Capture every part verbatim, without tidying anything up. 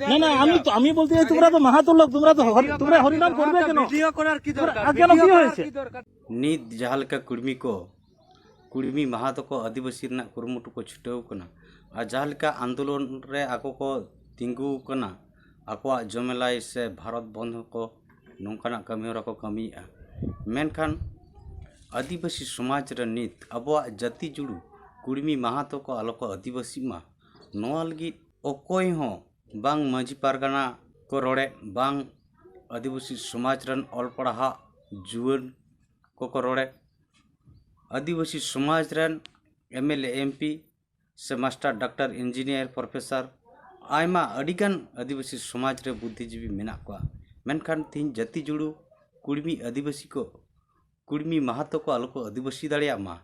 না, না, আমি তো, আমি বলতে চাই, তোমরা তো মাহাতো লোক, তোমরা তো হরি-, তোমরা হরিনাম করবে কেন? ভিডিও করার কি দরকার? আর কেন, কি হয়েছে? নিত ᱡᱟᱦᱟᱸ ᱞᱮᱠᱟ ᱠᱩᱲᱢᱤ ᱠᱚ, ᱠᱩᱲᱢᱤ ᱢᱟᱦᱟᱛᱚ ᱠᱚ ᱟᱹᱫᱤᱵᱟᱹᱥᱤ ᱨᱮᱱᱟᱜ ᱠᱩᱨᱩᱢᱩᱴᱩ ᱠᱚ ᱪᱷᱩᱴᱟᱹᱣ ᱠᱟᱱᱟ᱾ ᱟᱨ ᱡᱟᱦᱟᱸ ᱞᱮᱠᱟ ᱟᱱᱫᱳᱞᱚᱱ ᱨᱮ ᱟᱠᱚ ᱠᱚ ᱛᱤᱸᱜᱩ ᱠᱟᱱᱟ, ᱟᱠᱚᱣᱟᱜ ᱡᱚᱢᱮᱞᱟᱭ ᱥᱮ ᱵᱷᱟᱨᱚᱛ ᱵᱚᱱᱫᱷ ᱠᱚ, ᱱᱚᱝᱠᱟᱱᱟᱜ ᱠᱟᱹᱢᱤ ᱦᱚᱨᱟ ᱠᱚ ᱠᱟᱹᱢᱤᱭᱮᱫᱼᱟ᱾ ᱢᱮᱱᱠᱷᱟᱱ ᱟᱹᱫᱤᱵᱟᱹᱥᱤ ᱥᱚᱢᱟᱡᱽ ᱨᱮ ᱱᱤᱛ ᱟᱵᱚᱣᱟᱜ ᱡᱟᱹᱛᱤ ᱡᱩᱲᱩ ᱠᱩᱲᱢᱤ ᱢᱟᱦᱟᱛᱚ ᱠᱚ ᱟᱞᱚ ᱠᱚ ᱟᱹᱫᱤᱵᱟᱹᱥᱤᱜ ᱢᱟ, ᱱᱚᱣᱟ ᱞᱟᱹᱜᱤᱫ ᱚᱠᱚᱭ ᱦᱚᱸ ᱵᱟᱝ ᱢᱟᱹᱡᱷᱤ ᱯᱟᱨᱜᱟᱱᱟ ᱠᱚ ᱨᱚᱲᱮᱫ, ᱵᱟᱝ ᱟᱹᱫᱤᱵᱟᱹᱥᱤ ᱥᱚᱢᱟᱡᱽ ᱨᱮᱱ ᱚᱞ ᱯᱟᱲᱦᱟᱜ ᱡᱩᱣᱟᱹᱱ ᱠᱚᱠᱚ ᱨᱚᱲᱮᱫ, ᱟᱹᱫᱤᱵᱟᱹᱥᱤ ᱥᱚᱢᱟᱡᱽ ᱨᱮᱱ M L A, M P ᱥᱮ ᱢᱟᱥᱴᱟᱨ, ᱰᱟᱠᱛᱟᱨ, ᱤᱧᱡᱤᱱᱤᱭᱟᱨ, ᱯᱨᱚᱯᱷᱮᱥᱚᱨ, ᱟᱭᱢᱟ ᱟᱹᱰᱤᱜᱟᱱ ᱟᱹᱫᱤᱵᱟᱹᱥᱤ ᱥᱚᱢᱟᱡᱽ ᱨᱮ ᱵᱩᱫᱽᱫᱷᱤᱡᱤᱵᱤ ᱢᱮᱱᱟᱜ ᱠᱚᱣᱟ᱾ ᱢᱮᱱᱠᱷᱟᱱ ᱛᱮᱦᱮᱧ ᱡᱟᱹᱛᱤ ᱡᱩᱲᱩ ᱠᱩᱲᱢᱤ ᱟᱹᱫᱤᱵᱟᱹᱥᱤ ᱠᱚ, ᱠᱩᱲᱢᱤ ᱢᱟᱦᱟᱛᱚ ᱠᱚ ᱟᱞᱚ ᱠᱚ ᱟᱹᱫᱤᱵᱟᱹᱥᱤ ᱫᱟᱲᱮᱭᱟᱜ ᱢᱟ,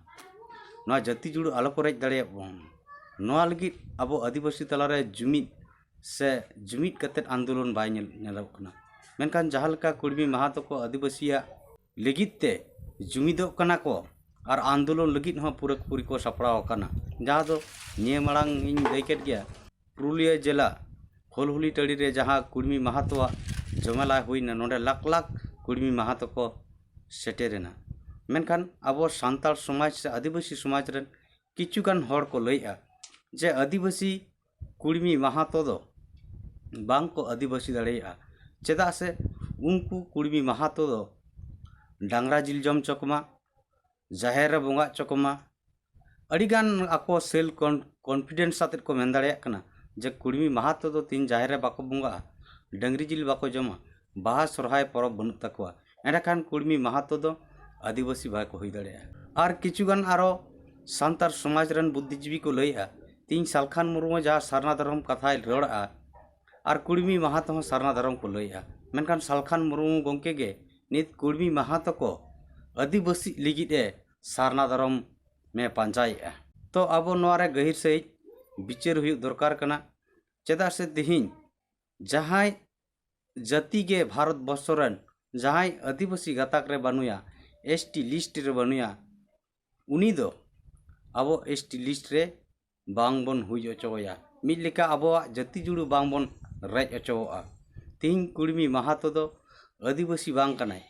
ᱱᱚᱣᱟ ᱡᱟᱹᱛᱤ ᱡᱩᱲᱩ ᱟᱞᱚ ᱠᱚ ᱨᱮᱡ ᱫᱟᱲᱮᱭᱟᱜ ᱵᱚᱱ, ᱱᱚᱣᱟ ᱞᱟᱹᱜᱤᱫ ᱟᱵᱚ ᱟᱹᱫᱤᱵᱟᱹᱥᱤ ᱛᱟᱞᱟᱨᱮ ᱡᱩᱢᱤᱫ ᱥᱮ ᱡᱩᱢᱤᱫ ᱠᱟᱛᱮᱫ ᱟᱱᱫᱳᱞᱚᱱ ᱵᱟᱭ ᱧᱮᱞ, ᱧᱮᱞᱚᱜ ᱠᱟᱱᱟ᱾ ᱢᱮᱱᱠᱷᱟᱱ ᱡᱟᱦᱟᱸ ᱞᱮᱠᱟ ᱠᱩᱲᱢᱤ ᱢᱟᱦᱟᱛᱚ ᱠᱚ ᱟᱹᱫᱤᱵᱟᱹᱥᱤᱭᱟᱜ ᱞᱟᱹᱜᱤᱫ ᱛᱮ ᱡᱩᱢᱤᱫᱚᱜ ᱠᱟᱱᱟ ᱠᱚ ᱟᱨ ᱟᱱᱫᱳᱞᱚᱱ ᱞᱟᱹᱜᱤᱫ ᱦᱚᱸ ᱯᱩᱨᱟᱹᱯᱩᱨᱤ ᱠᱚ ᱥᱟᱯᱲᱟᱣ ᱟᱠᱟᱱᱟ, ᱡᱟᱦᱟᱸ ᱫᱚ ᱱᱤᱭᱟᱹ ᱢᱟᱲᱟᱝ ᱤᱧ ᱞᱟᱹᱭ ᱠᱮᱫ ᱜᱮᱭᱟ, ᱯᱩᱨᱩᱞᱤᱭᱟᱹ ᱡᱮᱞᱟ ᱦᱚᱞᱦᱩᱞᱤ ᱴᱟᱺᱰᱤ ᱨᱮ ᱡᱟᱦᱟᱸ ᱠᱩᱲᱢᱤ ᱢᱟᱦᱟᱛᱚᱣᱟᱜ ᱡᱚᱢᱮᱞᱟᱭ ᱦᱩᱭᱱᱟ, ᱱᱚᱰᱮ ᱞᱟᱠᱷ ᱞᱟᱠᱷ ᱠᱩᱲᱢᱤ ᱢᱟᱦᱟᱛᱚ ᱠᱚ ᱥᱮᱴᱮᱨᱮᱱᱟ᱾ ᱢᱮᱱᱠᱷᱟᱱ ᱟᱵᱚ ᱥᱟᱱᱛᱟᱲ ᱥᱚᱢᱟᱡᱽ ᱥᱮ ᱟᱹᱫᱤᱵᱟᱹᱥᱤ ᱥᱚᱢᱟᱡᱽ ᱨᱮᱱ ᱠᱤᱪᱷᱩᱜᱟᱱ ᱦᱚᱲ ᱠᱚ ᱞᱟᱹᱭᱮᱫᱼᱟ ᱡᱮ ᱟᱹᱫᱤᱵᱟᱹᱥᱤ ᱠᱩᱲᱢᱤ ᱢᱟᱦᱟᱛᱚ ᱫᱚ ᱵᱟᱝ ᱠᱚ ᱟᱹᱫᱤᱵᱟᱹᱥᱤ ᱫᱟᱲᱮᱭᱟᱜᱼᱟ, ᱪᱮᱫᱟᱜ ᱥᱮ ᱩᱱᱠᱩ ᱠᱩᱲᱢᱤ ᱢᱟᱦᱟᱛᱚ ᱫᱚ ᱰᱟᱝᱨᱟ ᱡᱤᱞ ᱡᱚᱢ ᱦᱚᱪᱚ ᱠᱚᱢᱟ, ᱡᱟᱦᱮᱨ ᱨᱮ ᱵᱚᱸᱜᱟ ᱦᱚᱪᱚ ᱠᱚᱢᱟ᱾ ᱟᱹᱰᱤᱜᱟᱱ ᱟᱠᱚ self con-, confidence ᱟᱛᱮᱫ ᱠᱚ ᱢᱮᱱ ᱫᱟᱲᱮᱭᱟᱜ ᱠᱟᱱᱟ ᱡᱮ ᱠᱩᱲᱢᱤ ᱢᱟᱦᱟᱛᱚ ᱫᱚ ᱛᱤᱦᱤᱧ ᱡᱟᱦᱮᱨ ᱨᱮ ᱵᱟᱠᱚ ᱵᱚᱸᱜᱟᱜᱼᱟ, ᱰᱟᱹᱝᱨᱤ ᱡᱤᱞ ᱵᱟᱠᱚ ᱡᱚᱢᱟ, ᱵᱟᱦᱟ ᱥᱚᱨᱦᱟᱭ ᱯᱚᱨᱚᱵᱽ ᱵᱟᱹᱱᱩᱜ ᱛᱟᱠᱚᱣᱟ, ᱮᱸᱰᱮᱠᱷᱟᱱ ᱠᱩᱲᱢᱤ ᱢᱟᱦᱟᱛᱚ ᱫᱚ ᱟᱹᱫᱤᱵᱟᱹᱥᱤ ᱵᱟᱠᱚ ᱦᱩᱭ ᱫᱟᱲᱮᱭᱟᱜᱼᱟ᱾ ᱟᱨ ᱠᱤᱪᱷᱩᱜᱟᱱ ᱟᱨᱚ ᱥᱟᱱᱛᱟᱲ ᱥᱚᱢᱟᱡᱽ ᱨᱮᱱ ᱵᱩᱫᱽᱫᱷᱤᱡᱤᱵᱤ ᱠᱚ ᱞᱟᱹᱭᱮᱫᱼᱟ, ᱛᱤᱦᱤᱧ ᱥᱟᱞᱠᱷᱟᱱ ᱢᱩᱨᱢᱩ ᱡᱟᱦᱟᱸ ᱥᱟᱨᱱᱟ ᱫᱷᱚᱨᱚᱢ ᱠᱟᱛᱷᱟᱭ ᱨᱚᱲᱮᱫᱼᱟ, ᱟᱨ ᱠᱩᱲᱢᱤ ᱢᱟᱦᱟᱛᱚ ᱦᱚᱸ ᱥᱟᱨᱱᱟ ᱫᱷᱚᱨᱚᱢ ᱠᱚ ᱞᱟᱹᱭᱮᱫᱼᱟ, ᱢᱮᱱᱠᱷᱟᱱ ᱥᱟᱞᱠᱷᱟᱱ ᱢᱩᱨᱢᱩ ᱜᱚᱢᱠᱮ ᱜᱮ ᱱᱤᱛ ᱠᱩᱲᱢᱤ ᱢᱟᱦᱟᱛᱚ ᱠᱚ ᱟᱹᱫᱤᱵᱟᱹᱥᱤ ᱞᱟᱹᱜᱤᱫ ᱮ ᱥᱟᱨᱱᱟ ᱫᱷᱚᱨᱚᱢ ᱮ ᱯᱟᱸᱡᱟᱭᱮᱫᱼᱟ᱾ ᱛᱚ ᱟᱵᱚ ᱱᱚᱣᱟ ᱨᱮ ᱜᱟᱹᱦᱤᱨ ᱥᱟᱹᱦᱤᱡ ᱵᱤᱪᱟᱹᱨ ᱦᱩᱭᱩᱜ ᱫᱚᱨᱠᱟᱨ ᱠᱟᱱᱟ᱾ ᱪᱮᱫᱟᱜ ᱥᱮ ᱛᱮᱦᱮᱧ ᱡᱟᱦᱟᱸᱭ ᱡᱟᱹᱛᱤ ᱜᱮ ᱵᱷᱟᱨᱚᱛ ᱵᱚᱨᱥᱚ ᱨᱮᱱ ᱡᱟᱦᱟᱸᱭ ᱟᱹᱫᱤᱵᱟᱹᱥᱤ ᱜᱟᱛᱟᱠ ᱨᱮ ᱵᱟᱹᱱᱩᱭᱟ, S T list ᱨᱮ ᱵᱟᱹᱱᱩᱭᱟ, ᱩᱱᱤ ᱫᱚ ᱟᱵᱚ S T list ᱨᱮ ᱵᱟᱝ ᱵᱚᱱ ᱦᱩᱭ ᱦᱚᱪᱚᱣᱟᱭᱟ᱾ ᱢᱤᱫ ᱞᱮᱠᱟ ᱟᱵᱚᱣᱟᱜ ᱡᱟᱹᱛᱤ ᱡᱩᱲᱩ ᱵᱟᱝ ᱵᱚᱱ ᱨᱮᱡ ᱚᱪᱚᱣᱟᱜᱼᱟ᱾ ᱛᱤᱦᱤᱧ ᱠᱩᱲᱢᱤ ᱢᱟᱦᱟᱛᱚ ᱫᱚ ᱟᱹᱫᱤᱵᱟᱹᱥᱤ ᱵᱟᱝ ᱠᱟᱱᱟᱭ᱾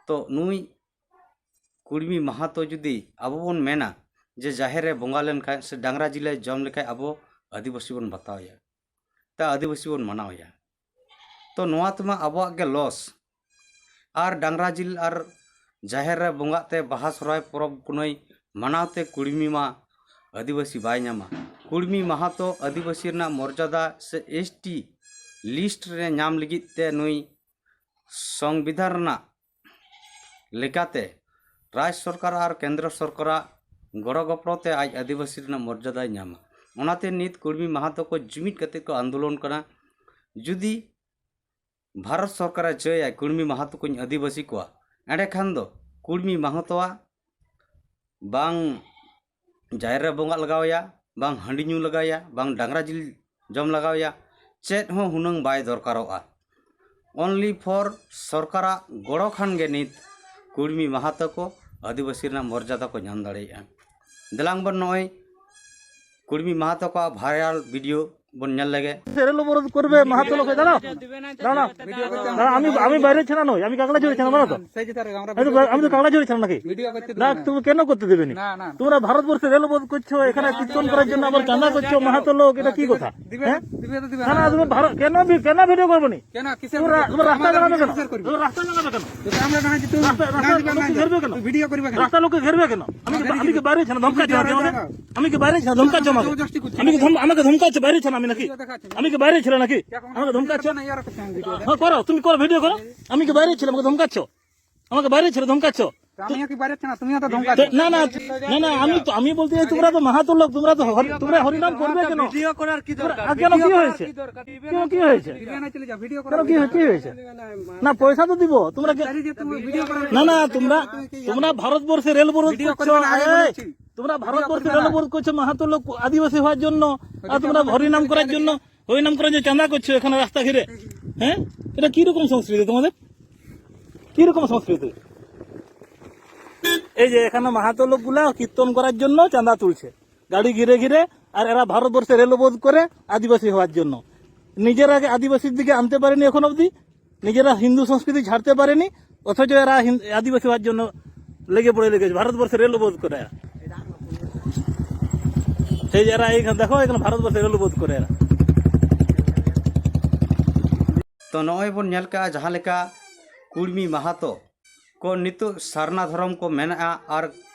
ᱛᱚ ᱱᱩᱭ ᱠᱩᱲᱢᱤ ᱢᱟᱦᱟᱛᱚ ᱡᱩᱫᱤ ᱟᱵᱚ ᱵᱚᱱ ᱢᱮᱱᱟ ᱡᱮ ᱡᱟᱦᱮᱨ ᱨᱮ ᱵᱚᱸᱜᱟ ᱞᱮᱱᱠᱷᱟᱱ ᱥᱮ ᱰᱟᱝᱨᱟ ᱡᱤᱞᱮ ᱡᱚᱢ ᱞᱮᱠᱷᱟᱱ ᱟᱵᱚ ᱟᱹᱫᱤᱵᱟᱹᱥᱤ ᱵᱚᱱ ᱵᱟᱛᱟᱣᱮᱭᱟ, ᱛᱟ ᱟᱹᱫᱤᱵᱟᱹᱥᱤ ᱵᱚᱱ ᱢᱟᱱᱟᱣᱮᱭᱟ, ᱛᱚ ᱱᱚᱣᱟ ᱛᱮᱢᱟ ᱟᱵᱚᱣᱟᱜ ᱜᱮ ᱞᱚᱥ᱾ ᱟᱨ ᱰᱟᱝᱨᱟ ᱡᱤᱞ ᱟᱨ ᱡᱟᱦᱮᱨ ᱨᱮ ᱵᱚᱸᱜᱟᱜ ᱛᱮ ᱵᱟᱦᱟ ᱥᱚᱦᱨᱟᱭ ᱯᱚᱨᱚᱵᱽ ᱯᱩᱱᱟᱹᱭ ᱢᱟᱱᱟᱣ ᱛᱮ ᱠᱩᱲᱢᱤ ᱢᱟ ᱟᱹᱫᱤᱵᱟᱹᱥᱤ ᱵᱟᱭ ᱧᱟᱢᱟ᱾ ᱠᱩᱲᱢᱤ ᱢᱟᱦᱟᱛᱚ ᱟᱹᱫᱤᱵᱟᱹᱥᱤ ᱨᱮᱱᱟᱜ ᱢᱚᱨᱡᱟᱫᱟ ᱥᱮ ᱮᱥ ᱴᱤ ᱞᱤᱥᱴ ᱨᱮ ᱧᱟᱢ ᱞᱟᱹᱜᱤᱫ ᱛᱮ ᱱᱩᱭ ᱥᱚᱝᱵᱤᱫᱷᱟᱱ ᱨᱮᱱᱟᱜ ᱞᱮᱠᱟᱛᱮ ᱨᱟᱡᱽ ᱥᱚᱨᱠᱟᱨ ᱟᱨ ᱠᱮᱱᱫᱨᱚ ᱥᱚᱨᱠᱟᱨᱟᱜ ᱜᱚᱲᱚ ᱜᱚᱯᱚᱲᱚ ᱛᱮ ᱟᱡ ᱟᱹᱫᱤᱵᱟᱹᱥᱤ ᱨᱮᱱᱟᱜ ᱢᱚᱨᱡᱟᱫᱟᱭ ᱧᱟᱢᱟ᱾ ᱚᱱᱟᱛᱮ ᱱᱤᱛ ᱠᱩᱲᱢᱤ ᱢᱟᱦᱟᱛᱚ ᱠᱚ ᱡᱩᱢᱤᱫ ᱠᱟᱛᱮ ᱠᱚ ᱟᱱᱫᱳᱞᱚᱱ ᱠᱟᱱᱟ᱾ ᱡᱩᱫᱤ ᱵᱷᱟᱨᱚᱛ ᱥᱚᱨᱠᱟᱨᱮ ᱪᱟᱹᱭᱟ ᱠᱩᱲᱢᱤ ᱢᱟᱦᱟᱛᱚ ᱠᱚᱧ ᱟᱹᱫᱤᱵᱟᱹᱥᱤ ᱠᱚᱣᱟ, ᱮᱸᱰᱮᱠᱷᱟᱱ ᱫᱚ ᱠᱩᱲᱢᱤ ᱢᱟᱦᱟᱛᱚᱣᱟᱜ ᱵᱟᱝ ᱡᱟᱦᱮᱨ ᱨᱮ ᱵᱚᱸᱜᱟᱜ ᱞᱟᱜᱟᱣᱮᱭᱟ, ᱵᱟᱝ ᱦᱟᱺᱰᱤ ᱧᱩ ᱞᱟᱜᱟᱣᱮᱭᱟ, ᱵᱟᱝ ᱰᱟᱝᱨᱟ ᱡᱤᱞ ᱡᱚᱢ ᱞᱟᱜᱟᱣᱮᱭᱟ, ᱪᱮᱫ ᱦᱚᱸ ᱦᱩᱱᱟᱹᱝ ᱵᱟᱭ ᱫᱚᱨᱠᱟᱨᱚᱜᱼᱟ᱾ Only for ᱥᱚᱨᱠᱟᱨᱟᱜ ᱜᱚᱲᱚ ᱠᱷᱟᱱ ᱜᱮ ᱱᱤᱛ ᱠᱩᱲᱢᱤ ᱢᱟᱦᱟᱛᱚ ᱠᱚ ᱟᱹᱫᱤᱵᱟᱹᱥᱤ ᱨᱮᱱᱟᱜ ᱢᱚᱨᱡᱟᱫᱟ ᱠᱚ ᱧᱟᱢ ᱫᱟᱲᱮᱭᱟᱜᱼᱟ᱾ ᱫᱮᱞᱟᱝ ᱵᱚᱱ ᱱᱚᱜᱼᱚᱭ ᱠᱩᱲᱢᱤ ᱢᱟᱦᱟᱛᱚ ᱠᱚᱣᱟᱜ ᱵᱷᱟᱭᱨᱟᱞ ᱵᱷᱤᱰᱤᱭᱳ ᱵᱚᱱ ᱧᱮᱞ ᱞᱮᱜᱮ᱾ ᱥᱮ ᱨᱮᱞ ᱚᱵᱚᱨᱳᱫᱷ করবে মাহাতো লোকে, দাঁড়াও, দাঁড়াও, দাঁড়াও, আমি, আমি বাইরে ছিলাম নই, আমি কাগলা জুড়ে ছিলাম, জানো তো? সেই যে স্যার, আমরা আমি তো, ভিডিও আমি তো করতে কাগলা জুড়ে ছিলাম নাকি? ভিডিও করতে না, দেবে না। তুমি কেন করতে দেবে নি? না, না, না। তোমরা ভারতবর্ষে রেল অবরোধ করছো, এখানে কীর্তন করার জন্য আবার চাঁদা করছো, মাহাতো লোক, এটা কি কথা? দিবে না, হ্যাঁ? দিবে তো দিবে না। না, না, তুমি ভারত, কেন ভি-, কেন ভিডিও করবো নি? কেন? কিসের তোমরা, ভিডিও? তোমরা রাস্তা আমার জানাবে ভিডিও কেন? কিসের করবে? তোমরা রাস্তা জানাবে কেন? তো আমরা না যেতে রাস্তা, না রাস্তা যেতে লোকে ঘেরবে কেন? তো ভিডিও করবে কেন? রাস্তা লোকে ঘেরবে কেন? আমি, আমি কি বাইরে ছিলাম? ধমকাচ্ছ আমাকে? আমি কি বাইরে ছিলাম? ধমকাচ্ছ আমাকে? জবরদস্তি করছো। আমি কি ধম-, আমাকে ধমকাচ্ছ? বাইরে ছিলাম আমি নাকি? ভিডিও দেখাচ্ছ। আমি কি বাইরে ছিলাম নাকি? আমাকে ধমকাচ্ছ? না, ইয়ারা করছে আমার ভিডিও। হ্যাঁ, করো, তুমি করো, ভিডিও করো। আমি কি বাইরে ছিলাম? আমাকে ধমকাচ্ছ? আমাকে বাইরে ছিল ধমকাচ্ছ? তো আমি কি বাইরে ছিল না? তুমি তো ধমকাচ্ছ। তো না, না, না, না, আমি তো, আমি বলতে চাই, তোমরা তো মাহাতো লোক, তোমরা তো হরি-, তোমরা হরিনাম করবে কেন? ভিডিও করার কি দরকার? আর কেন, কি হয়েছে? কেন, কি হয়েছে? দিবে না, চলে যাও, ভিডিও করো। কেন, কি হয়ে-, কি হয়েছে? না, পয়সা তো দিব। তোমরা কি, চাই যে তুমি ভিডিও করো। না, না, তোমরা, তোমরা ভারতবর্ষে রেল অবরোধ ভিডিও করছো, করবে না, আমি এই, বলছি। তোমরা ভারতবর্ষে রেল অবরোধ করছো মাহাতো লোক আদিবাসী হওয়ার জন্য, আর তোমরা হরিনাম করার জন্য, হরিনাম করার জন্য চাঁদা করছো এখানে রাস্তা ঘিরে। হ্যাঁ, এটা কি রকম সংস্কৃতি তোমাদের? কি রকম সংস্কৃতি? এই যে এখানে মাহাতো লোকগুলা কীর্তন করার জন্য চাঁদা তুলছে গাড়ি ঘিরে ঘিরে, আর এরা ভারতবর্ষে রেল অবরোধ করে আদিবাসী হওয়ার জন্য। নিজেরাকে আদিবাসীর দিকে আনতে পারেনি এখন অবধি, নিজেরা হিন্দু সংস্কৃতি ছাড়তে পারেনি, অথচ এরা হিন- আদিবাসীবাদ জন্য লেগে পড়ে লেগেছে, ভারতবর্ষে রেল অবরোধ করে এরা। এই যে এরা এইখানে দেখো, এখানে ভারতবর্ষে রেল অবরোধ করে এরা। ᱛᱚ ᱱᱚᱜᱼᱚᱭ ᱵᱚᱱ ᱧᱮᱞ ᱠᱟᱜᱼᱟ ᱡᱟᱦᱟᱸ ᱞᱮᱠᱟ ᱠᱩᱲᱢᱤ ᱢᱟᱦᱟᱛᱚ ᱠᱚ ᱱᱤᱛᱚᱜ ᱥᱟᱨᱱᱟ ᱫᱷᱚᱨᱚᱢ ᱠᱚ ᱢᱮᱱᱟᱜᱼᱟ ᱟᱨ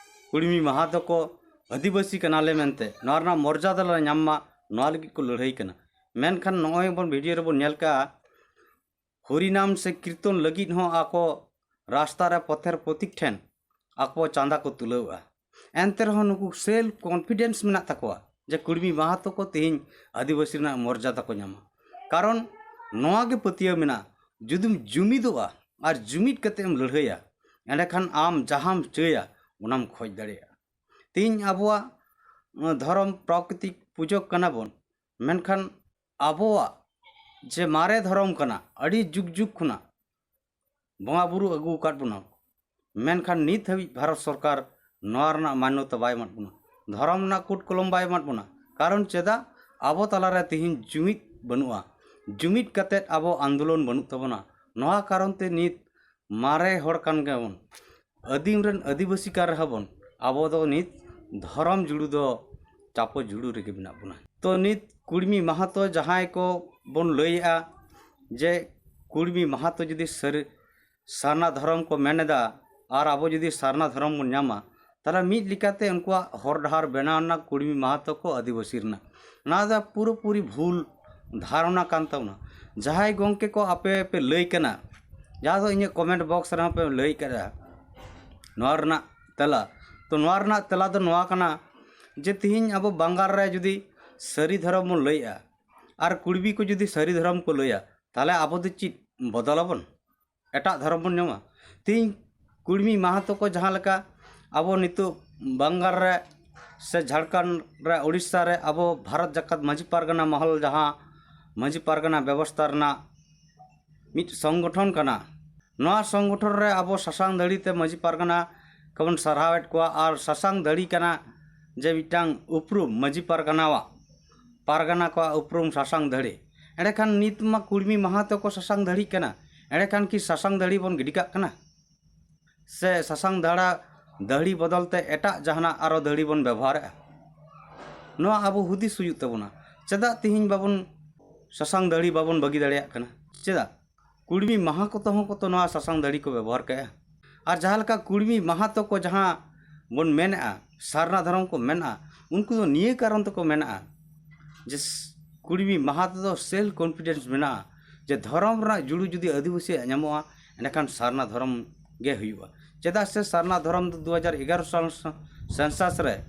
ᱠᱩᱲᱢᱤ ᱢᱟᱦᱟᱛᱚ ᱠᱚ ᱟᱹᱫᱤᱵᱟᱹᱥᱤ ᱠᱟᱱᱟᱞᱮ ᱢᱮᱱᱛᱮ ᱱᱚᱣᱟ ᱨᱮᱱᱟᱜ ᱢᱚᱨᱡᱟᱫᱟ ᱞᱮ ᱧᱟᱢ ᱢᱟ, ᱱᱚᱣᱟ ᱞᱟᱹᱜᱤᱫ ᱠᱚ ᱞᱟᱹᱲᱦᱟᱹᱭ ᱠᱟᱱᱟ᱾ ᱢᱮᱱᱠᱷᱟᱱ ᱱᱚᱜᱼᱚᱭ ᱵᱚᱱ ᱵᱷᱤᱰᱤᱭᱳ ᱨᱮᱵᱚᱱ ᱧᱮᱞ ᱠᱟᱜᱼᱟ, ᱦᱚᱨᱤᱱᱟᱢ ᱥᱮ ᱠᱤᱨᱛᱚᱱ ᱞᱟᱹᱜᱤᱫ ᱦᱚᱸ ᱟᱠᱚ ᱨᱟᱥᱛᱟ ᱨᱮ ᱯᱚᱛᱷᱮᱨ ᱯᱚᱛᱤᱠ ᱴᱷᱮᱱ ᱟᱠᱚ ᱪᱟᱸᱫᱟ ᱠᱚ ᱛᱩᱞᱟᱹᱣᱮᱜᱼᱟ᱾ ᱮᱱᱛᱮ ᱨᱮᱦᱚᱸ ᱱᱩᱠᱩ ᱥᱮᱞᱯ ᱠᱚᱱᱯᱷᱤᱰᱮᱱᱥ ᱢᱮᱱᱟᱜ ᱛᱟᱠᱚᱣᱟ ᱡᱮ ᱠᱩᱲᱢᱤ ᱢᱟᱦᱟᱛᱚ ᱠᱚ ᱛᱮᱦᱮᱧ ᱟᱹᱫᱤᱵᱟᱹᱥᱤ ᱨᱮᱱᱟᱜ ᱢᱚᱨᱡᱟᱫᱟ ᱠᱚ ᱧᱟᱢᱟ᱾ ᱠᱟᱨᱚᱱ ᱱᱚᱣᱟ ᱜᱮ ᱯᱟᱹᱛᱭᱟᱹᱣ ᱢᱮᱱᱟᱜᱼᱟ, ᱡᱩᱫᱤᱢ ᱡᱩᱢᱤᱫᱚᱜᱼᱟ ᱟᱨ ᱡᱩᱢᱤᱫ ᱠᱟᱛᱮ ᱮᱢ ᱞᱟᱹᱲᱦᱟᱹᱭᱟ, ᱮᱸᱰᱮᱠᱷᱟᱱ ᱟᱢ ᱡᱟᱦᱟᱸᱢ ᱪᱟᱹᱭᱟ ᱚᱱᱟᱢ ᱠᱷᱚᱡ ᱫᱟᱲᱮᱭᱟᱜᱼᱟ᱾ ᱛᱮᱦᱮᱧ ᱟᱵᱚᱣᱟᱜ ᱫᱷᱚᱨᱚᱢ ᱯᱨᱟᱠᱨᱤᱛᱤᱠ ᱯᱩᱡᱟᱹ ᱠᱟᱱᱟ ᱵᱚᱱ, ᱢᱮᱱᱠᱷᱟᱱ ᱟᱵᱚᱣᱟᱜ ᱡᱮ ᱢᱟᱨᱮ ᱫᱷᱚᱨᱚᱢ ᱠᱟᱱᱟ, ᱟᱹᱰᱤ ᱡᱩᱜᱽ ᱡᱩᱜᱽ ᱠᱷᱚᱱᱟᱜ ᱵᱚᱸᱜᱟ ᱵᱩᱨᱩ ᱟᱹᱜᱩ ᱟᱠᱟᱫ ᱵᱚᱱᱟ, ᱢᱮᱱᱠᱷᱟᱱ ᱱᱤᱛ ᱦᱟᱹᱵᱤᱡ ᱵᱷᱟᱨᱚᱛ ᱥᱚᱨᱠᱟᱨ ᱱᱚᱣᱟ ᱨᱮᱱᱟᱜ ᱢᱟᱱᱱᱚᱛᱟ ᱵᱟᱭ ᱮᱢᱟᱫ ᱵᱚᱱᱟ᱾ ᱫᱷᱚᱨᱚᱢ ᱨᱮᱱᱟᱜ ᱠᱳᱰ ᱠᱚᱞᱚᱢ ᱵᱟᱭ ᱮᱢᱟᱫ ᱵᱚᱱᱟ᱾ ᱠᱟᱨᱚᱱ ᱪᱮᱫᱟᱜ? ᱟᱵᱚ ᱛᱟᱞᱟᱨᱮ ᱛᱮᱦᱮᱧ ᱡᱩᱢᱤᱫ ᱵᱟᱹᱱᱩᱜᱼᱟ᱾ ᱡᱩᱢᱤᱫ ᱠᱟᱛᱮᱫ ᱟᱵᱚ ᱟᱱᱫᱳᱞᱚᱱ ᱵᱟᱹᱱᱩᱜ ᱛᱟᱵᱚᱱᱟ᱾ ᱱᱚᱣᱟ ᱠᱟᱨᱚᱱ ᱛᱮ ᱱᱤᱛ ᱢᱟᱨᱮ ᱦᱚᱲ ᱠᱟᱱ ᱜᱮᱭᱟᱵᱚᱱ, ᱟᱹᱫᱤᱢ ᱨᱮᱱ ᱟᱹᱫᱤᱵᱟᱹᱥᱤ ᱠᱟᱱ ᱨᱮᱦᱚᱸ ᱵᱚᱱ, ᱟᱵᱚ ᱫᱚ ᱱᱤᱛ ᱫᱷᱚᱨᱚᱢ ᱡᱩᱲᱩ ᱫᱚ ᱪᱟᱯᱚ ᱡᱩᱲᱩ ᱨᱮᱜᱮ ᱢᱮᱱᱟᱜ ᱵᱚᱱᱟ᱾ ᱛᱚ ᱱᱤᱛ ᱠᱩᱲᱢᱤ ᱢᱟᱦᱟᱛᱚ ᱡᱟᱦᱟᱸᱭ ᱠᱚ ᱵᱚᱱ ᱞᱟᱹᱭᱮᱜᱼᱟ ᱡᱮ ᱠᱩᱲᱢᱤ ᱢᱟᱦᱟᱛᱚ ᱡᱩᱫᱤ ᱥᱟᱹᱨᱤ ᱥᱟᱨᱱᱟ ᱫᱷᱚᱨᱚᱢ ᱠᱚ ᱢᱮᱱ ᱮᱫᱟ ᱟᱨ ᱟᱵᱚ ᱡᱩᱫᱤ ᱥᱟᱨᱱᱟ ᱫᱷᱚᱨᱚᱢ ᱵᱚᱱ ᱧᱟᱢᱟ, ᱛᱟᱦᱚᱞᱮ ᱢᱤᱫ ᱞᱮᱠᱟᱛᱮ ᱩᱱᱠᱩᱣᱟᱜ ᱦᱚᱨ ᱰᱟᱦᱟᱨ ᱵᱮᱱᱟᱣ ᱨᱮᱱᱟᱜ ᱠᱩᱲᱢᱤ ᱢᱟᱦᱟᱛᱚ ᱠᱚ ᱟᱹᱫᱤᱵᱟᱹᱥᱤ ᱨᱮᱱᱟᱜ, ᱱᱚᱣᱟ ᱫᱚ ᱯᱩᱨᱟᱹᱯᱩᱨᱤ ᱵᱷᱩᱞ ᱫᱷᱟᱨᱚᱱᱟ ᱠᱟᱱ ᱛᱟᱵᱚᱱᱟ᱾ ᱡᱟᱦᱟᱸᱭ ᱜᱚᱢᱠᱮ ᱠᱚ ᱟᱯᱮ ᱯᱮ ᱞᱟᱹᱭ ᱠᱟᱱᱟ, ᱡᱟᱦᱟᱸ ᱫᱚ ᱤᱧᱟᱹᱜ ᱠᱚᱢᱮᱱᱴ ᱵᱚᱠᱥ ᱨᱮᱦᱚᱸ ᱯᱮ ᱞᱟᱹᱭ ᱠᱟᱫᱟ ᱱᱚᱣᱟ ᱨᱮᱱᱟᱜ ᱛᱮᱞᱟ, ᱛᱚ ᱱᱚᱣᱟ ᱨᱮᱱᱟᱜ ᱛᱮᱞᱟ ᱫᱚ ᱱᱚᱣᱟ ᱠᱟᱱᱟ ᱡᱮ ᱛᱤᱦᱤᱧ ᱟᱵᱚ ᱵᱟᱝᱜᱟᱞ ᱨᱮ ᱡᱩᱫᱤ ᱥᱟᱹᱨᱤ ᱫᱷᱚᱨᱚᱢ ᱵᱚᱱ ᱞᱟᱹᱭᱮᱜᱼᱟ ᱟᱨ ᱠᱩᱲᱵᱤ ᱠᱚ ᱡᱩᱫᱤ ᱥᱟᱹᱨᱤ ᱫᱷᱚᱨᱚᱢ ᱠᱚ ᱞᱟᱹᱭᱟ, ᱛᱟᱦᱚᱞᱮ ᱟᱵᱚ ᱫᱚ ᱪᱮᱫ ᱵᱚᱫᱚᱞᱟᱵᱚᱱ? ᱮᱴᱟᱜ ᱫᱷᱚᱨᱚᱢ ᱵᱚᱱ ᱧᱟᱢᱟ? ᱛᱤᱦᱤᱧ ᱠᱩᱲᱢᱤ ᱢᱟᱦᱟᱛᱚ ᱠᱚ ᱡᱟᱦᱟᱸ ᱞᱮᱠᱟ ᱟᱵᱚ ᱱᱤᱛᱚᱜ ᱵᱟᱝᱜᱟᱞ ᱨᱮ ᱥᱮ ᱡᱷᱟᱲᱠᱷᱚᱸᱰ ᱨᱮ, ᱳᱰᱤᱥᱟ ᱨᱮ ᱟᱵᱚ ᱵᱷᱟᱨᱚᱛ ᱡᱟᱠᱟᱛ ᱢᱟᱹᱡᱷᱤ ᱯᱟᱨᱜᱟᱱᱟ ᱢᱚᱦᱚᱞ ᱡᱟᱦᱟᱸ ᱢᱟᱹᱡᱷᱤ ᱯᱟᱨᱜᱟᱱᱟ ᱵᱮᱵᱚᱥᱛᱷᱟ ᱨᱮᱱᱟᱜ ᱢᱤᱫ ᱥᱚᱝᱜᱚᱴᱷᱚᱱ ᱠᱟᱱᱟ, ᱱᱚᱣᱟ ᱥᱚᱝᱜᱚᱴᱷᱚᱱ ᱨᱮ ᱟᱵᱚ ᱥᱟᱥᱟᱝ ᱫᱟᱹᱲᱤ ᱛᱮ ᱢᱟᱹᱡᱷᱤ ᱯᱟᱨᱜᱟᱱᱟ ᱠᱚᱵᱚᱱ ᱥᱟᱨᱦᱟᱣᱮᱫ ᱠᱚᱣᱟ᱾ ᱟᱨ ᱥᱟᱥᱟᱝ ᱫᱟᱹᱲᱤ ᱠᱟᱱᱟ ᱡᱮ ᱢᱤᱫᱴᱟᱝ ᱩᱯᱨᱩᱢ, ᱢᱟᱹᱡᱷᱤ ᱯᱟᱨᱜᱟᱱᱟᱣᱟᱜ, ᱯᱟᱨᱜᱟᱱᱟ ᱠᱚᱣᱟᱜ ᱩᱯᱨᱩᱢ ᱥᱟᱥᱟᱝ ᱫᱟᱹᱲᱤ᱾ ᱮᱸᱰᱮᱠᱷᱟᱱ ᱱᱤᱛ ᱢᱟ ᱠᱩᱲᱢᱤ ᱢᱟᱦᱟᱛᱚ ᱠᱚ ᱥᱟᱥᱟᱝ ᱫᱟᱹᱲᱦᱤᱜ ᱠᱟᱱᱟ, ᱮᱸᱰᱮᱠᱷᱟᱱ ᱠᱤ ᱥᱟᱥᱟᱝ ᱫᱟᱹᱲᱦᱤ ᱵᱚᱱ ᱜᱤᱰᱤ ᱠᱟᱜ ᱠᱟᱱᱟ? ᱥᱮ ᱥᱟᱥᱟᱝ ᱫᱟᱲᱟ ᱫᱟᱹᱲᱦᱤ ᱵᱚᱫᱚᱞ ᱛᱮ ᱮᱴᱟᱜ ᱡᱟᱦᱟᱱᱟᱜ ᱟᱨᱚ ᱫᱟᱹᱲᱦᱤ ᱵᱚᱱ ᱵᱮᱵᱚᱦᱟᱨᱮᱫᱼᱟ? ᱱᱚᱣᱟ ᱟᱵᱚ ᱦᱩᱫᱤᱥ ᱦᱩᱭᱩᱜ ᱛᱟᱵᱚᱱᱟ᱾ ᱪᱮᱫᱟᱜ ᱛᱮᱦᱮᱧ ᱵᱟᱵᱚᱱ ᱥᱟᱥᱟᱝ ᱫᱟᱹᱲᱦᱤ ᱵᱟᱵᱚᱱ ᱵᱟᱹᱜᱤ ᱫᱟᱲᱮᱭᱟᱜ ᱠᱟᱱᱟ? ᱪᱮᱫᱟᱜ? ᱠᱩᱲᱢᱤ ᱢᱟᱦᱟ ᱠᱚᱛᱮ ᱦᱚᱸ ᱠᱚᱛᱚ ᱱᱚᱣᱟ ᱥᱟᱥᱟᱝ ᱫᱟᱹᱲᱦᱤ ᱠᱚ ᱵᱮᱵᱚᱦᱟᱨ ᱠᱮᱫᱼᱟ᱾ ᱟᱨ ᱡᱟᱦᱟᱸ ᱞᱮᱠᱟ ᱠᱩᱲᱢᱤ ᱢᱟᱦᱟᱛᱚ ᱠᱚ ᱡᱟᱦᱟᱸ ᱵᱚᱱ ᱢᱮᱱᱮᱫᱼᱟ, ᱥᱟᱨᱱᱟ ᱫᱷᱚᱨᱚᱢ ᱠᱚ ᱢᱮᱱᱮᱫᱼᱟ, ᱩᱱᱠᱩ ᱫᱚ ᱱᱤᱭᱟᱹ ᱠᱟᱨᱚᱱ ᱛᱮᱠᱚ ᱢᱮᱱᱮᱫᱼᱟ ᱡᱮ ᱠᱩᱲᱢᱤ ᱢᱟᱦᱟᱛᱚ ᱫᱚ ᱥᱮᱞᱯᱷ ᱠᱚᱱᱯᱷᱤᱰᱮᱱᱥ ᱢᱮᱱᱟᱜᱼᱟ ᱡᱮ ᱫᱷᱚᱨᱚᱢ ᱨᱮᱱᱟᱜ ᱡᱩᱲᱩ ᱡᱩᱫᱤ ᱟᱹᱫᱤᱵᱟᱹᱥᱤᱭᱟᱜ ᱧᱟᱢᱚᱜᱼᱟ, ᱮᱸᱰᱮᱠᱷᱟᱱ ᱥᱟᱨᱱᱟ ᱫᱷᱚᱨᱚᱢ ᱜᱮ ᱦᱩᱭᱩᱜᱼᱟ᱾ ᱪᱮᱫᱟᱜ ᱥᱮ ᱥᱟᱨᱱᱟ ᱫᱷᱚᱨᱚᱢ ᱫᱚ ᱫᱩ ᱦᱟᱡᱟᱨ ᱮᱜᱟᱨᱚ ᱥᱟᱞ ᱥᱮᱱᱥᱟᱥ ᱨᱮ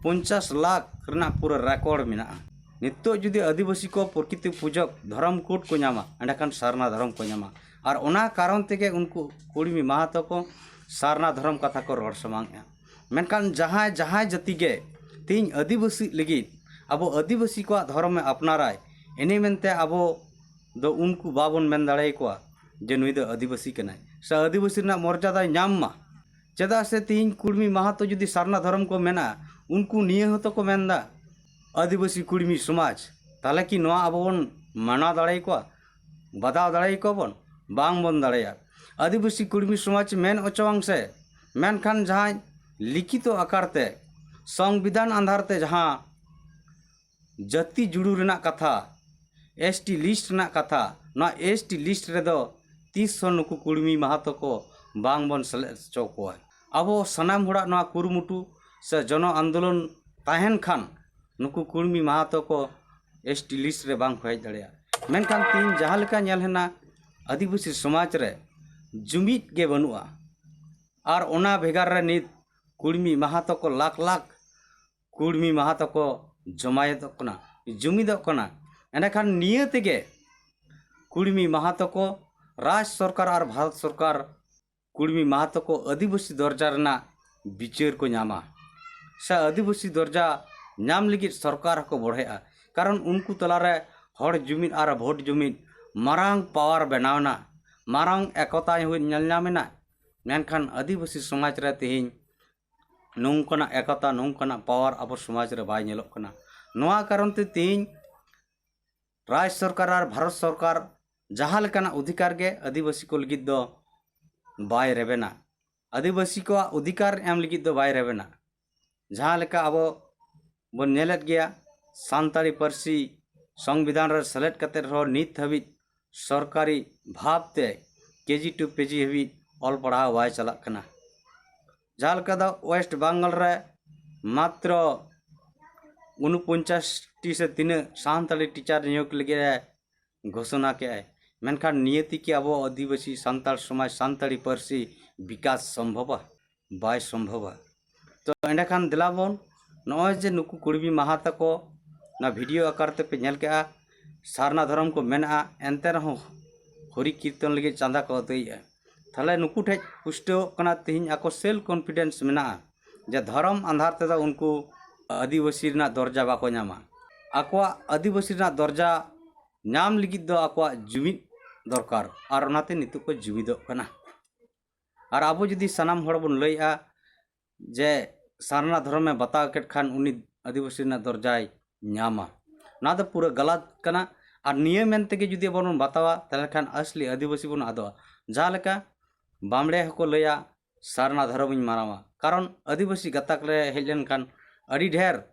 ᱯᱚᱧᱪᱟᱥ ᱞᱟᱠᱷ ᱨᱮᱱᱟᱜ ᱯᱩᱨᱟᱹ ᱨᱮᱠᱚᱨᱰ ᱢᱮᱱᱟᱜᱼᱟ᱾ ᱱᱤᱛᱚᱜ ᱡᱩᱫᱤ ᱟᱹᱫᱤᱵᱟᱹᱥᱤ ᱠᱚ ᱯᱨᱚᱠᱤᱛᱤ ᱯᱩᱡᱚᱠ ᱫᱷᱚᱨᱚᱢ ᱠᱳᱰ ᱠᱚ ᱧᱟᱢᱟ, ᱮᱸᱰᱮᱠᱷᱟᱱ ᱥᱟᱨᱱᱟ ᱫᱷᱚᱨᱚᱢ ᱠᱚ ᱧᱟᱢᱟ᱾ ᱟᱨ ᱚᱱᱟ ᱠᱟᱨᱚᱱ ᱛᱮᱜᱮ ᱩᱱᱠᱩ ᱠᱩᱲᱢᱤ ᱢᱟᱦᱟᱛᱚ ᱠᱚ ᱥᱟᱨᱱᱟ ᱫᱷᱚᱨᱚᱢ ᱠᱟᱛᱷᱟ ᱠᱚ ᱨᱚᱲ ᱥᱟᱢᱟᱝᱮᱜᱼᱟ᱾ ᱢᱮᱱᱠᱷᱟᱱ ᱡᱟᱦᱟᱸᱭ ᱡᱟᱦᱟᱸᱭ ᱡᱟᱹᱛᱤ ᱜᱮ ᱛᱮᱦᱮᱧ ᱟᱹᱫᱤᱵᱟᱹᱥᱤ ᱞᱟᱹᱜᱤᱫ ᱟᱵᱚ ᱟᱹᱫᱤᱵᱟᱹᱥᱤ ᱠᱚᱣᱟᱜ ᱫᱷᱚᱨᱚᱢᱮ ᱟᱯᱱᱟᱨᱟᱭ, ᱤᱱᱟᱹ ᱢᱮᱱᱛᱮ ᱟᱵᱚ ᱫᱚ ᱩᱱᱠᱩ ᱵᱟᱵᱚᱱ ᱢᱮᱱ ᱫᱟᱲᱮᱭᱟᱠᱚᱣᱟ ᱡᱮ ᱱᱩᱭ ᱫᱚ ᱟᱹᱫᱤᱵᱟᱹᱥᱤ ᱠᱟᱱᱟᱭ ᱥᱮ ᱟᱹᱫᱤᱵᱟᱹᱥᱤ ᱨᱮᱱᱟᱜ ᱢᱚᱨᱡᱟᱫᱟᱭ ᱧᱟᱢ ᱢᱟ᱾ ᱪᱮᱫᱟᱜ ᱥᱮ ᱛᱮᱦᱮᱧ ᱠᱩᱲᱢᱤ ᱢᱟᱦᱟᱛᱚ ᱡᱩᱫᱤ ᱥᱟᱨᱱᱟ ᱫᱷᱚᱨᱚᱢ ᱠᱚ ᱢᱮᱱᱟ, ᱩᱱᱠᱩ ᱱᱤᱭᱟᱹ ᱦᱚᱸᱛᱚ ᱠᱚ ᱢᱮᱱᱫᱟ ᱟᱹᱫᱤᱵᱟᱹᱥᱤ ᱠᱩᱲᱢᱤ ᱥᱚᱢᱟᱡᱽ, ᱛᱟᱦᱚᱞᱮ ᱠᱤ ᱱᱚᱣᱟ ᱟᱵᱚ ᱵᱚᱱ ᱢᱟᱱᱟᱣ ᱫᱟᱲᱮᱭᱟᱠᱚᱣᱟ? ᱵᱟᱫᱷᱟᱣ ᱫᱟᱲᱮᱭᱟᱠᱚᱣᱟ ᱵᱚᱱ? ᱵᱟᱝ ᱵᱚᱱ ᱫᱟᱲᱮᱭᱟᱜᱼᱟ᱾ ᱟᱹᱫᱤᱵᱟᱹᱥᱤ ᱠᱩᱲᱢᱤ ᱥᱚᱢᱟᱡᱽ ᱢᱮᱱ ᱚᱪᱚᱣᱟᱝ ᱥᱮ, ᱢᱮᱱᱠᱷᱟᱱ ᱡᱟᱦᱟᱸᱭ ᱞᱤᱠᱷᱤᱛᱚ ᱟᱠᱟᱨ ᱛᱮ ᱥᱚᱝᱵᱤᱫᱷᱟᱱ ᱟᱫᱷᱟᱨ ᱛᱮ ᱡᱟᱦᱟᱸ ᱡᱟᱹᱛᱤ ᱡᱩᱲᱩ ᱨᱮᱱᱟᱜ ᱠᱟᱛᱷᱟ, ᱮᱥ ᱴᱤ ᱞᱤᱥᱴ ᱨᱮᱱᱟᱜ ᱠᱟᱛᱷᱟ, ᱱᱚᱣᱟ ᱮᱥ ᱴᱤ ᱞᱤᱥᱴ ᱨᱮᱫᱚ ᱛᱤᱥ ᱦᱚᱸ ᱱᱩᱠᱩ ᱠᱩᱲᱢᱤ ᱢᱟᱦᱟᱛᱚ ᱠᱚ ᱵᱟᱝ ᱵᱚᱱ ᱥᱮᱞᱮᱫ ᱦᱚᱪᱚ ᱠᱚᱣᱟ᱾ ᱟᱵᱚ ᱥᱟᱱᱟᱢ ᱦᱚᱲᱟᱜ ᱱᱚᱣᱟ ᱠᱩᱨᱩᱢᱩᱴᱩ ᱥᱮ ᱡᱚᱱᱚ ᱟᱱᱫᱳᱞᱚᱱ ᱛᱟᱦᱮᱱ ᱠᱷᱟᱱ ᱱᱩᱠᱩ ᱠᱩᱲᱢᱤ ᱢᱟᱦᱟᱛᱚ ᱠᱚ ᱮᱥ ᱴᱤ ᱞᱤᱥᱴ ᱨᱮ ᱵᱟᱝ ᱠᱚ ᱦᱮᱡ ᱫᱟᱲᱮᱭᱟᱜᱼᱟ᱾ ᱢᱮᱱᱠᱷᱟᱱ ᱛᱮᱦᱮᱧ ᱡᱟᱦᱟᱸ ᱞᱮᱠᱟ ᱧᱮᱞ ᱦᱮᱱᱟ, ᱟᱹᱫᱤᱵᱟᱹᱥᱤ ᱥᱚᱢᱟᱡᱽ ᱨᱮ ᱡᱩᱢᱤᱫ ᱜᱮ ᱵᱟᱹᱱᱩᱜᱼᱟ᱾ ᱟᱨ ᱚᱱᱟ ᱵᱷᱮᱜᱟᱨ ᱨᱮ ᱱᱤᱛ ᱠᱩᱲᱢᱤ ᱢᱟᱦᱟᱛᱚ ᱠᱚ ᱞᱟᱠᱷ ᱞᱟᱠᱷ ᱠᱩᱲᱢᱤ ᱢᱟᱦᱟᱛᱚ ᱠᱚ ᱡᱚᱢᱟᱭᱮᱫᱚᱜ ᱠᱟᱱᱟ, ᱡᱩᱢᱤᱫᱚᱜ ᱠᱟᱱᱟ᱾ ᱮᱸᱰᱮᱠᱷᱟᱱ ᱱᱤᱭᱟᱹ ᱛᱮᱜᱮ ᱠᱩᱲᱢᱤ ᱢᱟᱦᱟᱛᱚ ᱠᱚ ᱨᱟᱡᱽ ᱥᱚᱨᱠᱟᱨ ᱟᱨ ᱵᱷᱟᱨᱚᱛ ᱥᱚᱨᱠᱟᱨ ᱠᱩᱲᱢᱤ ᱢᱟᱦᱟᱛᱚ ᱠᱚ ᱟᱹᱫᱤᱵᱟᱹᱥᱤ ᱫᱚᱨᱡᱟ ᱨᱮᱱᱟᱜ ᱵᱤᱪᱟᱹᱨ ᱠᱚ ᱧᱟᱢᱟ ᱥᱮ ᱟᱹᱫᱤᱵᱟᱹᱥᱤ ᱫᱚᱨᱡᱟ ᱧᱟᱢ ᱞᱟᱹᱜᱤᱫ ᱥᱚᱨᱠᱟᱨ ᱦᱚᱸᱠᱚ ᱵᱚᱲᱦᱮᱜᱼᱟ᱾ ᱠᱟᱨᱚᱱ ᱩᱱᱠᱩ ᱛᱟᱞᱟᱨᱮ ᱦᱚᱲ ᱡᱩᱢᱤᱫ ᱟᱨ ᱵᱷᱳᱴ ᱡᱩᱢᱤᱫ ᱢᱟᱨᱟᱝ ᱯᱟᱣᱟᱨ ᱵᱮᱱᱟᱣ ᱮᱱᱟ, ᱢᱟᱨᱟᱝ ᱮᱠᱚᱛᱟ ᱦᱚᱸ ᱧᱮᱞ ᱧᱟᱢ ᱮᱱᱟ᱾ ᱢᱮᱱᱠᱷᱟᱱ ᱟᱹᱫᱤᱵᱟᱹᱥᱤ ᱥᱚᱢᱟᱡᱽ ᱨᱮ ᱛᱮᱦᱮᱧ ᱱᱚᱝᱠᱟᱱᱟᱜ ᱮᱠᱚᱛᱟ, ᱱᱚᱝᱠᱟᱱᱟᱜ ᱯᱟᱣᱟᱨ ᱟᱵᱚ ᱥᱚᱢᱟᱡᱽ ᱨᱮ ᱵᱟᱭ ᱧᱮᱞᱚᱜ ᱠᱟᱱᱟ᱾ ᱱᱚᱣᱟ ᱠᱟᱨᱚᱱ ᱛᱮ ᱛᱮᱦᱮᱧ ᱨᱟᱡᱽ ᱥᱚᱨᱠᱟᱨ ᱟᱨ ᱵᱷᱟᱨᱚᱛ ᱥᱚᱨᱠᱟᱨ ᱡᱟᱦᱟᱸ ᱞᱮᱠᱟᱱᱟᱜ ᱚᱫᱷᱤᱠᱟᱨ ᱜᱮ ᱟᱹᱫᱤᱵᱟᱹᱥᱤ ᱠᱚ ᱞᱟᱹᱜᱤᱫ ᱫᱚ ᱵᱟᱭ ᱨᱮᱵᱮᱱᱟ᱾ ᱟᱹᱫᱤᱵᱟᱹᱥᱤ ᱠᱚᱣᱟᱜ ᱚᱫᱷᱤᱠᱟᱨ ᱮᱢ ᱞᱟᱹᱜᱤᱫ ᱫᱚ ᱵᱟᱭ ᱨᱮᱵᱮᱱᱟ᱾ ᱡᱟᱦᱟᱸ ᱞᱮᱠᱟ ᱟᱵᱚ ᱵᱚᱱ ᱧᱮᱞᱮᱫ ᱜᱮᱭᱟ, ᱥᱟᱱᱛᱟᱲᱤ ᱯᱟᱹᱨᱥᱤ ᱥᱚᱝᱵᱤᱫᱷᱟᱱ ᱨᱮ ᱥᱮᱞᱮᱫ ᱠᱟᱛᱮ ᱨᱮᱦᱚᱸ ᱱᱤᱛ ᱦᱟᱹᱵᱤᱡ ᱥᱚᱨᱠᱟᱨᱤ ᱵᱷᱟᱵᱽ ᱛᱮ ᱠᱮᱡᱤ ᱴᱩ ᱯᱤᱡᱤ ᱦᱟᱹᱵᱤᱡ ᱚᱞ ᱯᱟᱲᱦᱟᱣ ᱵᱟᱭ ᱪᱟᱞᱟᱜ ᱠᱟᱱᱟ᱾ ᱡᱟᱦᱟᱸ ᱞᱮᱠᱟ ᱫᱚ ᱳᱭᱮᱥᱴ ᱵᱟᱝᱜᱟᱞ ᱨᱮ ᱢᱟᱛᱨᱚ ᱩᱱᱩᱯᱚᱧᱪᱟᱥ ᱴᱤ ᱥᱮ ᱛᱤᱱᱟᱹᱜ ᱥᱟᱱᱛᱟᱲᱤ ᱴᱤᱪᱟᱨ ᱱᱤᱭᱳᱜᱽ ᱞᱟᱹᱜᱤᱫ ᱮ ᱜᱷᱳᱥᱚᱱᱟ ᱠᱮᱜᱼᱟᱭ᱾ ᱢᱮᱱᱠᱷᱟᱱ ᱱᱤᱭᱟᱹ ᱛᱮᱠᱤ ᱟᱵᱚ ᱟᱹᱫᱤᱵᱟᱹᱥᱤ ᱥᱟᱱᱛᱟᱲ ᱥᱚᱢᱟᱡᱽ ᱥᱟᱱᱛᱟᱲᱤ ᱯᱟᱹᱨᱥᱤ ᱵᱤᱠᱟᱥ ᱥᱚᱢᱵᱷᱚᱵᱟ? ᱵᱟᱭ ᱥᱚᱢᱵᱷᱚᱵᱟ᱾ ᱛᱚ ᱮᱸᱰᱮᱠᱷᱟᱱ ᱫᱮᱞᱟ ᱵᱚᱱ, ᱱᱚᱜᱼᱚᱭ ᱡᱮ ᱱᱩᱠᱩ ᱠᱩᱲᱢᱤ ᱢᱟᱦᱟ ᱛᱟᱠᱚ ᱚᱱᱟ ᱵᱷᱤᱰᱤᱭᱳ ᱟᱠᱟᱨ ᱛᱮᱯᱮ ᱧᱮᱞ ᱠᱮᱜᱼᱟ, ᱥᱟᱨᱱᱟ ᱫᱷᱚᱨᱚᱢ ᱠᱚ ᱢᱮᱱᱟᱜᱼᱟ, ᱮᱱᱛᱮ ᱨᱮᱦᱚᱸ ᱦᱚᱨᱤ ᱠᱤᱨᱛᱚᱱ ᱞᱟᱹᱜᱤᱫ ᱪᱟᱸᱫᱟ ᱠᱚ ᱟᱹᱫᱟᱹᱭᱮᱜᱼᱟ᱾ ᱛᱟᱦᱞᱮ ᱱᱩᱠᱩ ᱴᱷᱮᱡ ᱯᱩᱥᱴᱟᱹᱣᱚᱜ ᱠᱟᱱᱟ ᱛᱮᱦᱮᱧ ᱟᱠᱚ ᱥᱮᱞᱯ ᱠᱚᱱᱯᱷᱤᱰᱮᱱᱥ ᱢᱮᱱᱟᱜᱼᱟ ᱡᱮ ᱫᱷᱚᱨᱚᱢ ᱟᱸᱫᱷᱟᱨ ᱛᱮᱫᱚ ᱩᱱᱠᱩ ᱟᱹᱫᱤᱵᱟᱹᱥᱤ ᱨᱮᱱᱟᱜ ᱫᱚᱨᱡᱟ ᱵᱟᱠᱚ ᱧᱟᱢᱟ᱾ ᱟᱠᱚᱣᱟᱜ ᱟᱹᱫᱤᱵᱟᱹᱥᱤ ᱨᱮᱱᱟᱜ ᱫᱚᱨᱡᱟ ᱧᱟᱢ ᱞᱟᱹᱜᱤᱫ ᱫᱚ ᱟᱠᱚᱣᱟᱜ ᱡᱩᱢᱤᱫ ᱫᱚᱨᱠᱟᱨ, ᱟᱨ ᱚᱱᱟᱛᱮ ᱱᱤᱛᱚᱜ ᱠᱚ ᱡᱩᱢᱤᱫᱚᱜ ᱠᱟᱱᱟ᱾ ᱟᱨ ᱟᱵᱚ ᱡᱩᱫᱤ ᱥᱟᱱᱟᱢ ᱦᱚᱲ ᱵᱚᱱ ᱞᱟᱹᱭᱮᱜᱼᱟ ᱡᱮ ᱥᱟᱨᱱᱟ ᱫᱷᱚᱨᱚᱢᱮ ᱵᱟᱛᱟᱣ ᱠᱮᱫ ᱠᱷᱟᱱ ᱩᱱᱤ ᱟᱹᱫᱤᱵᱟᱹᱥᱤ ᱨᱮᱱᱟᱜ ᱫᱚᱨᱡᱟᱭ ᱧᱟᱢᱟ, ᱱᱚᱣᱟ ᱫᱚ ᱯᱩᱨᱟᱹ ᱜᱟᱞᱟᱛ ᱠᱟᱱᱟ᱾ ᱟᱨ ᱱᱤᱭᱟᱹ ᱢᱮᱱ ᱛᱮᱜᱮ ᱡᱩᱫᱤ ᱟᱵᱚ ᱵᱚᱱ ᱵᱟᱛᱟᱣᱟ, ᱛᱟᱦᱞᱮ ᱠᱷᱟᱱ ᱟᱥᱞᱤ ᱟᱹᱫᱤᱵᱟᱹᱥᱤ ᱵᱚᱱ ᱟᱫᱚᱜᱼᱟ᱾ ᱡᱟᱦᱟᱸ ᱞᱮᱠᱟ ᱵᱟᱢᱲᱮ ᱦᱚᱸᱠᱚ ᱞᱟᱹᱭᱟ, ᱥᱟᱨᱱᱟ ᱫᱷᱚᱨᱚᱢᱤᱧ ᱢᱟᱱᱟᱣᱟ, ᱠᱟᱨᱚᱱ ᱟᱹᱫᱤᱵᱟᱹᱥᱤ ᱜᱟᱛᱟᱠ ᱨᱮ ᱦᱮᱡ ᱞᱮᱱᱠᱷᱟᱱ ᱟᱹᱰᱤ ᱰᱷᱮᱨ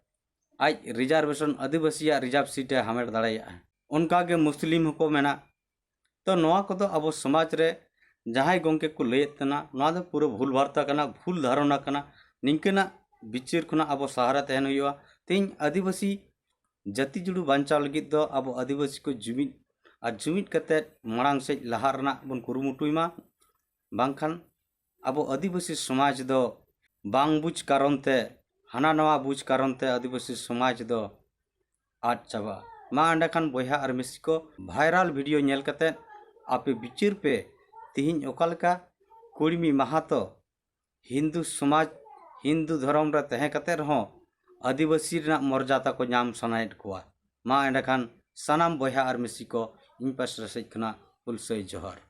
ᱟᱡ ᱨᱤᱡᱟᱨᱵᱷᱮᱥᱚᱱ, ᱟᱹᱫᱤᱵᱟᱹᱥᱤᱭᱟᱜ ᱨᱤᱡᱟᱨᱵᱷ ᱥᱤᱴ ᱮ ᱦᱟᱢᱮᱴ ᱫᱟᱲᱮᱭᱟᱜᱼᱟ᱾ ᱚᱱᱠᱟᱜᱮ ᱢᱩᱥᱞᱤᱢ ᱦᱚᱸᱠᱚ ᱢᱮᱱᱟ᱾ ᱛᱚ ᱱᱚᱣᱟ ᱠᱚᱫᱚ ᱟᱵᱚ ᱥᱚᱢᱟᱡᱽ ᱨᱮ ᱡᱟᱦᱟᱸᱭ ᱜᱚᱢᱠᱮ ᱠᱚ ᱞᱟᱹᱭᱮᱫ ᱛᱟᱦᱮᱱᱟ, ᱱᱚᱣᱟ ᱫᱚ ᱯᱩᱨᱟᱹ ᱵᱷᱩᱞ ᱵᱷᱟᱨᱛᱟ ᱠᱟᱱᱟ, ᱵᱷᱩᱞ ᱫᱷᱟᱨᱚᱱᱟ ᱠᱟᱱᱟ᱾ ᱱᱤᱝᱠᱟᱹᱱᱟᱜ ᱵᱤᱪᱟᱹᱨ ᱠᱷᱚᱱᱟᱜ ᱟᱵᱚ ᱥᱟᱦᱟᱨᱮ ᱛᱟᱦᱮᱱ ᱦᱩᱭᱩᱜᱼᱟ᱾ ᱛᱮᱦᱮᱧ ᱟᱹᱫᱤᱵᱟᱹᱥᱤ ᱡᱟᱹᱛᱤ ᱡᱩᱲᱩ ᱵᱟᱧᱪᱟᱣ ᱞᱟᱹᱜᱤᱫ ᱫᱚ ᱟᱵᱚ ᱟᱹᱫᱤᱵᱟᱹᱥᱤ ᱠᱚ ᱡᱩᱢᱤᱫ ᱟᱨ ᱡᱩᱢᱤᱫ ᱠᱟᱛᱮᱫ ᱢᱟᱲᱟᱝ ᱥᱮᱫ ᱞᱟᱦᱟᱜ ᱨᱮᱱᱟᱜ ᱵᱚᱱ ᱠᱩᱨᱩᱢᱩᱴᱩᱭ ᱢᱟ᱾ ᱵᱟᱝᱠᱷᱟᱱ ᱟᱵᱚ ᱟᱹᱫᱤᱵᱟᱹᱥᱤ ᱥᱚᱢᱟᱡᱽ ᱫᱚ ᱵᱟᱝ ᱵᱩᱡᱽ ᱠᱟᱨᱚᱱ ᱛᱮ, ᱦᱟᱱᱟ ᱱᱟᱣᱟ ᱵᱩᱡᱽ ᱠᱟᱨᱚᱱ ᱛᱮ ᱟᱹᱫᱤᱵᱟᱹᱥᱤ ᱥᱚᱢᱟᱡᱽ ᱫᱚ ᱟᱫ ᱪᱟᱵᱟᱜᱼᱟ᱾ ᱢᱟ ᱮᱸᱰᱮᱠᱷᱟᱱ ᱵᱚᱭᱦᱟ ᱟᱨ ᱢᱤᱥᱤ ᱠᱚ, ᱵᱷᱟᱭᱨᱟᱞ ᱵᱷᱤᱰᱤᱭᱳ ᱧᱮᱞ ᱠᱟᱛᱮᱫ ᱟᱯᱮ ᱵᱤᱪᱟᱹᱨ ᱯᱮ, ᱛᱤᱦᱤᱧ ᱚᱠᱟ ᱞᱮᱠᱟ ᱠᱩᱲᱢᱤ ᱢᱟᱦᱟᱛᱚ ᱦᱤᱱᱫᱩ ᱥᱚᱢᱟᱡᱽ, ᱦᱤᱱᱫᱩ ᱫᱷᱚᱨᱚᱢ ᱨᱮ ᱛᱟᱦᱮᱸ ᱠᱟᱛᱮᱫ ᱨᱮᱦᱚᱸ ᱟᱹᱫᱤᱵᱟᱹᱥᱤ ᱨᱮᱱᱟᱜ ᱢᱚᱨᱡᱟᱫᱟ ᱠᱚ ᱧᱟᱢ ᱥᱟᱱᱟᱭᱮᱫ ᱠᱚᱣᱟ᱾ ᱢᱟ ᱮᱸᱰᱮᱠᱷᱟᱱ ᱥᱟᱱᱟᱢ ᱵᱚᱭᱦᱟ ᱟᱨ ᱢᱤᱥᱤ ᱠᱚ, ᱤᱧ ᱯᱟᱥᱴᱟ ᱥᱮᱫ ᱠᱷᱚᱱᱟᱜ ᱦᱩᱞᱥᱟᱹᱭ ᱡᱚᱦᱟᱨ᱾